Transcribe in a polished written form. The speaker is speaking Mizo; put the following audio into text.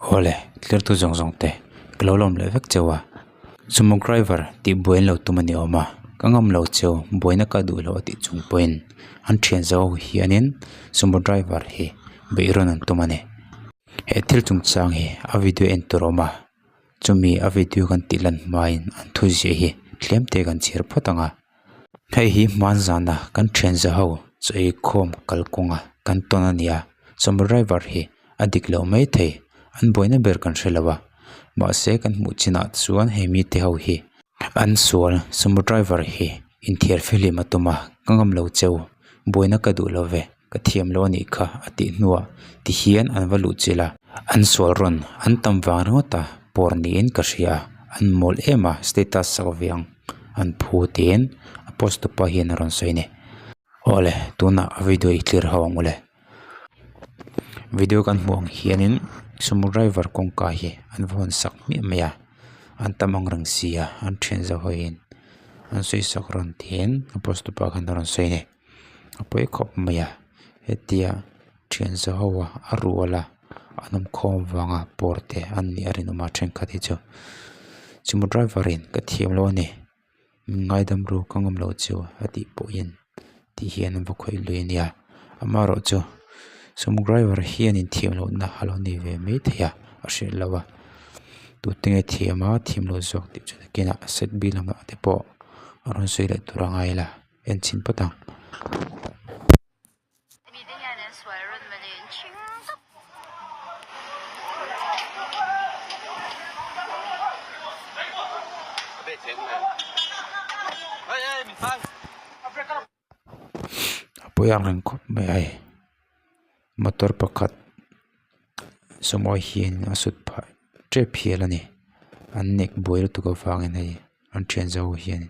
Awle, tlertu zawng zawng te ka lo lawm leh vek cheu a, sumo driver tih buai an lo tum a ni awm a, ka ngam lo cheu buaina ka duh loh a tih chung pawhin an thian zo hianin sumo driver hi beih rawn an tum a ni. He thil chungchang hi a video en tur a awm a, chumi a video kan tih lan hmain an thu ziah hi tlem te kan chhiar phawt ang a, hei hi hmanzana kan thian za ho chaw ei khawm kalkawnga kan tawn a ni a, sumo driver hi a dik loh mai thei an buaina ber kan hre lo a, mahse kan hmuh chinah chuan he mite ho hi an sual sumo driver hi inthiar fihlim a tum a, ka ngam lo cheu buaina ka duh lo ve. Ka thiam lo a nih kha a tih hnuah ti hian an va luh chilh a, an sual rawn an tam vang ringawt a pawr niin ka hria a, an mawl em a status sak ve ang an phu tiin a post tupa hian a rawn sawi a ni. Awle tunah a video i clear ho ang ule. Video kan hmuh ang hianin sumo driver kawngka hi an va hawn sak hmiah mai a, an tam ang reng si a an thian zo hawiin an sawi sak rawn tiin a post tupa khan a rawn sawi a ni. A pawi khawp mai a hetia thian za ho a a rual a an awm khawm vanga pawr te an nih a rinawm a thenkhat hi chu sumo driver in ka thiam lo a ni min ngaidam ru ka ngam lo chu a tih pawhin tih hian an va khawih lui a nia amaherawh chu sumo driver hianin thiam lohna a lo nei ve maithei a a hrilh lo a tute nge thiam a thiam lo zawk tih chu nakinah set bil lamah te pawh a rawn sawi leh tur a ngai la. En chhin phawt ang. Mite hian an sual rawn mawle in thing zauh. A pawi ang reng khawp mai a hei motor pakhat sumo hian a sut phah tep hial a ni an nek buai lutuk avangin hei an thian zo hian.